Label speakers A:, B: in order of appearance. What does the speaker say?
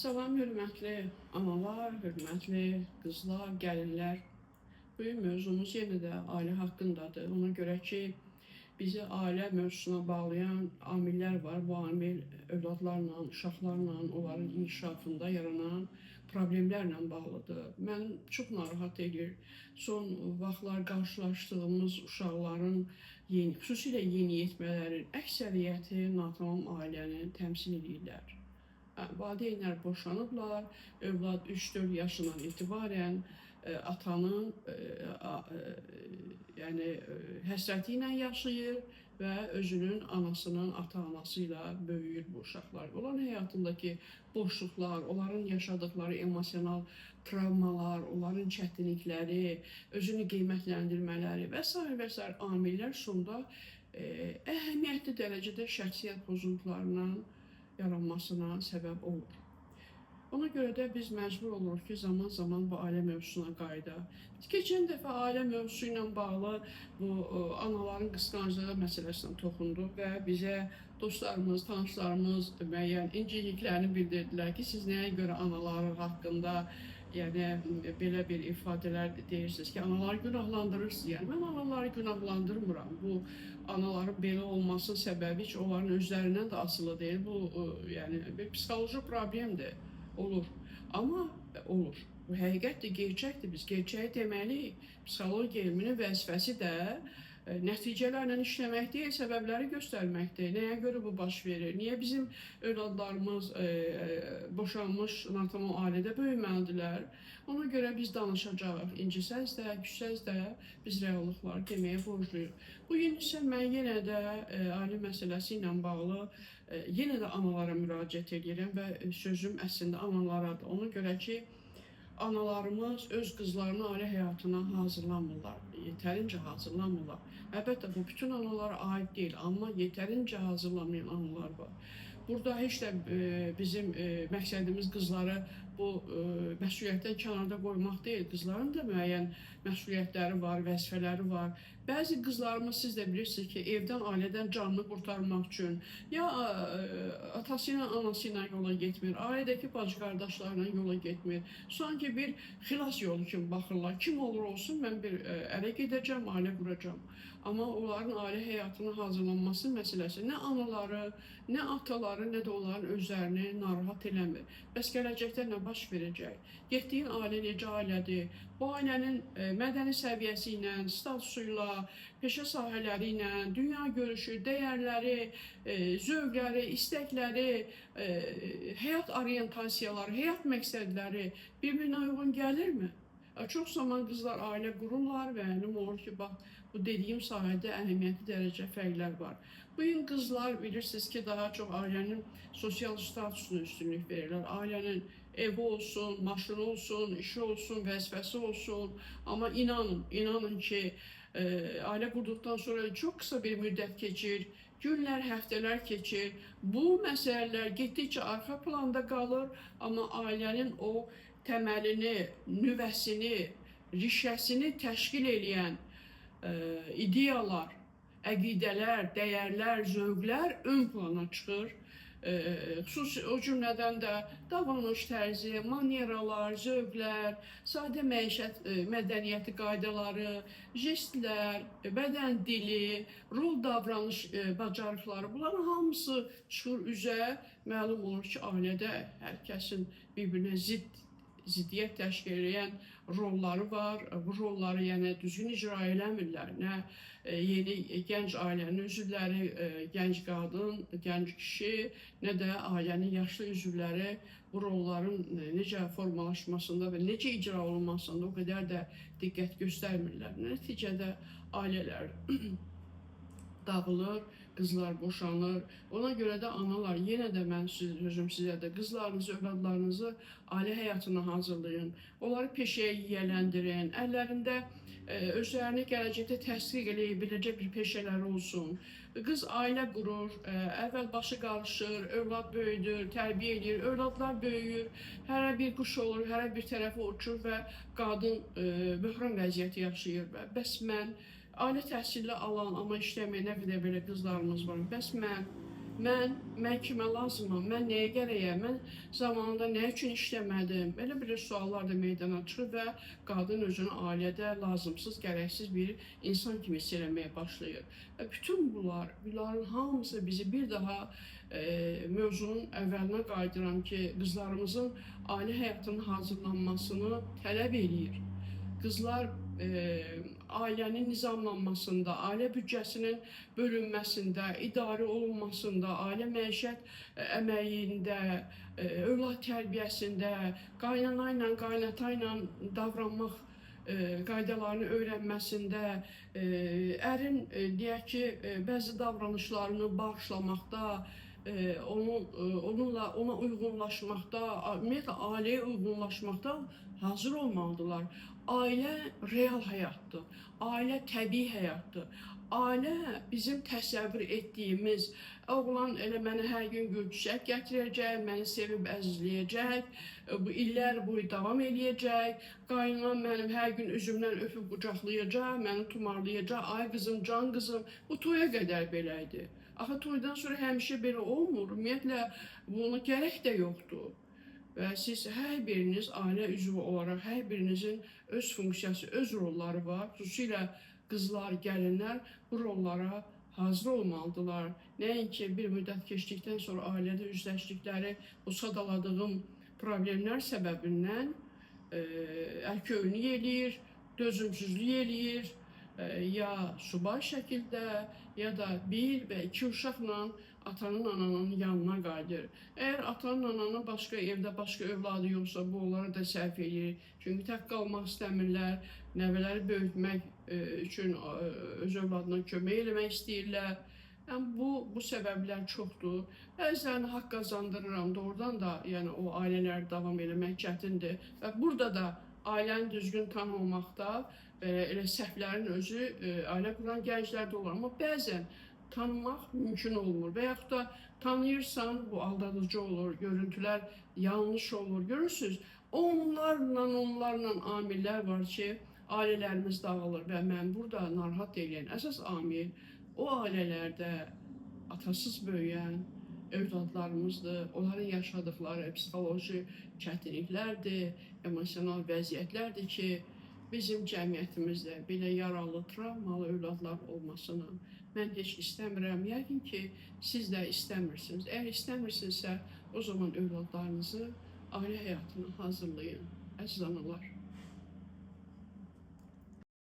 A: Salam hörmətli analar, hörmətli qızlar, gəlinlər. Bugün mövzumuz yenə də ailə haqqındadır. Ona görə ki, bizi ailə mövzusuna bağlayan amillər var. Bu amil övladlarla, uşaqlarla, onların inkişafında yaranan problemlərlə bağlıdır. Mən çox narahat edir. Son vaxtlar qarşılaşdığımız uşaqların, xüsusilə yeniyetmələrin əksəriyyəti natamam ailəni təmsil edirlər. Valideynlər boşanıblar, övlad 3-4 yaşından etibarən atanın yəni həsrəti ilə yaşayır və özünün anasının, ata-anası ilə böyüyür bu uşaqlar. Onların həyatındakı boşluqlar, onların yaşadıkları emosional travmalar, onların çətinlikləri, özünü qiymətləndirmələri və sair və sair amillər sonda əhəmiyyətli dərəcədə şəxsiyyət pozuntularının yaranmasına səbəb olur. Ona görə də biz məcbur oluruq ki, zaman-zaman bu ailə mövzusuna qayıdaq. Keçən dəfə ailə mövzusu ilə bağlı bu anaların qısqanclığı məsələsinə toxunduq və bizə dostlarımız, tanışlarımız müəyyən inciliklərini bildirdilər ki, siz nəyə görə anaları haqqında yəni belə bir ifadələr deyirsiniz ki, anaları günahlandırırsınız. Yəni mən anaları günahlandırmıram. Bu anaların belə olmasının səbəbi heç onların özlərindən də asılı deyil. Bu yəni bir psixoloji problemdir. Olur. Amma olur. Bu həqiqətdir, gerçəkdir. Biz gerçəyi deməliyik. Psixologiya elminin vəzifəsi də nəticələrlə işləmək deyil, səbəbləri göstərməkdir. Nəyə görə bu baş verir? Niyə bizim övladlarımız boşanmış natamam ailədə böyüməlidirlər? Ona görə biz danışacağıq. İncisəz də, küsəz də biz reallıqları deməyə borcluyuq. Bu gün isə mən yenə də ailə məsələsi ilə bağlı yenə də analara müraciət edirəm və sözüm əslində analaradır. Ona görə ki, analarımız öz qızlarını ailə həyatına hazırlamırlar, yetərincə hazırlamırlar. Əlbəttə, bu bütün analara aid deyil, amma yetərincə hazırlamayan analar var. Burada heç də bizim məqsədimiz qızları bu məsuliyyətdən kənarda qoymaq deyil. Qızların da müəyyən məsuliyyətləri var, vəzifələri var. Bəzi qızlarımız, siz də bilirsiniz ki, evdən, ailədən canını qurtarmaq üçün ya atası ilə, anası ilə yola getmir, ailədəki bacı qardaşlarla yola getmir. Sanki bir xilas yolu kimi baxırlar. Kim olur olsun, mən bir ərə gedəcəm, ailə quracam. Amma onların ailə həyatına hazırlanması məsələsi nə anaları, nə ataları, nə də onların özlərini narahat eləmir. Bəs gələcəkdə nə baş verəcək? Getdiyin ailə necə ailədir? Bu ailənin mədəni səviyyəsi ilə, statusu ilə, peşə sahələri ilə, dünya görüşü, dəyərləri, zövqləri, istəkləri, həyat orientasiyaları, həyat məqsədləri bir-birinə uyğun gəlirmi? Çox zaman qızlar ailə qururlar və məlum olur ki, bax, bu dediyim sahədə əhəmiyyətli dərəcə fərqlər var. Bu gün qızlar bilirsiniz ki, daha çox ailənin sosial statusuna üstünlük verirlər. Ailənin evi olsun, maşını olsun, işi olsun, vəzifəsi olsun. Amma inanın, inanın ki, ailə qurduqdan sonra çox qısa bir müddət keçir, günlər, həftələr keçir. Bu məsələlər getdikcə arxa planda qalır, amma ailənin o təməlini, nüvəsini, rişəsini təşkil eləyən ideyalar, əqidələr, dəyərlər, zövqlər ön plana çıxır. Xüsusi o cümlədən də davranış tərzi, manieralar, zövqlər, sadə məişət mədəniyyəti qaydaları, jestlər, bədən dili, rol davranış bacarıqları, bunların hamısı çıxır üzə. Məlum olur ki, ailədə hər kəsin bir-birinə ziddiyyət təşkil edən rolları var. Bu rolları yəni düzgün icra eləmirlər. Nə yeni gənc ailənin üzvləri, gənc qadın, gənc kişi, nə də ailənin yaşlı üzvləri bu rolların necə formalaşmasında və necə icra olunmasında o qədər də diqqət göstərmirlər. Nəticədə ailələr dağılır, qızlar boşanır. Ona görə də analar, yenə də mən sözüm sizə də, qızlarınızı, övladlarınızı ailə həyatına hazırlayın. Onları peşəyə yiyələndirin. Əllərində özlərini gələcəkdə təsdiq eləyə biləcək bir peşələri olsun. Qız ailə qurur, əvvəl başı qarışır, övlad böyüdür, tərbiyə edir, övladlar böyüyür, hərə bir quş olur, hərə bir tərəfə uçur və qadın böhran vəziyyəti yaşayır. Bəs mən ailə təhsili alan, amma işləməyən nə qədər belə qızlarımız var. Bəs mən Mən kimə lazımam? Mən nəyə gərəyəm? Mən zamanında nə üçün işləmədim? Belə bir suallar da meydana çıxır və qadın özünü ailədə lazımsız, gərəksiz bir insan kimi hiss eləməyə başlayır. Və bütün bunların hamısı bizi bir daha mövzunun əvvəlinə qayıdıram ki, qızlarımızın ailə həyatının hazırlanmasını tələb eləyir. Qızlar ailənin nizamlanmasında, ailə büdcəsinin bölünməsində, idarə olunmasında, ailə məişət əməyində, övlad tərbiyəsində, qaynana ilə, qaynata ilə davranmaq qaydalarını öyrənməsində, ərin deyək ki, bəzi davranışlarını bağışlamaqda, onunla ona uyğunlaşmaqda, ümumiyyətlə ailəyə uyğunlaşmaqda hazır olmalıdırlar. Ailə real həyatdır. Ailə təbii həyatdır. Ailə bizim təsəvvür etdiyimiz, oğlan elə mənə hər gün gül çiçək gətirəcək, məni sevib əzizləyəcək, bu illər boyu davam eləyəcək, qaynanam mənim hər gün üzümdən öpüb qucaqlayacaq, məni tumarlayacaq, ay qızım, can qızım. Bu toya qədər belə idi. Axı toydan sonra həmişə belə olmur. Ümumiyyətlə buna gərək də yoxdur. Və siz hər biriniz ailə üzvü olaraq hər birinizin öz funksiyası, öz rolları var. Xüsusilə qızlar, gəlinlər bu rollara hazır olmalıdırlar. Nəinki bir müddət keçdikdən sonra ailədə üzləşdikləri bu sadaladığım problemlər səbəbindən ərköyünlük eləyir, dözümsüzlük eləyir, ya subay şəkildə, ya da bir və iki uşaqla atanın, ananın yanına qayıdır. Əgər atanın, ananın başqa evdə başqa övladı yoxsa, bu onlara da sərf eləyir. Çünki tək qalmaq istəmirlər, nəvələri böyütmək üçün öz övladına kömək eləmək istəyirlər. Yəni bu səbəblər çoxdur. Bəzilərinə haqq qazandırıram. Doğrudan da yəni o ailələr davam eləmək çətindir. Və burada da ailəni düzgün tanımamaqda elə səhvlərin özü ailə quran gənclərdə olur. Amma bəzən tanımaq mümkün olmur və yaxud da tanıyırsan, bu aldadıcı olur, görüntülər yanlış olur. Görürsünüz, onlarla amillər var ki, ailələrimiz dağılır və mən burada narahat eləyən əsas amil o ailələrdə atasız böyüyən övladlarımızdır. Onların yaşadıkları psixoloji çətinliklərdir, emosional vəziyyətlərdir ki, bizim cəmiyyətimizdə belə yaralı, travmalı övladlar olmasını mən heç istəmirəm. Yəqin ki, siz də istəmirsiniz. Əgər istəmirsinizsə, o zaman övladlarınızı ailə həyatına hazırlayın, əziz analar.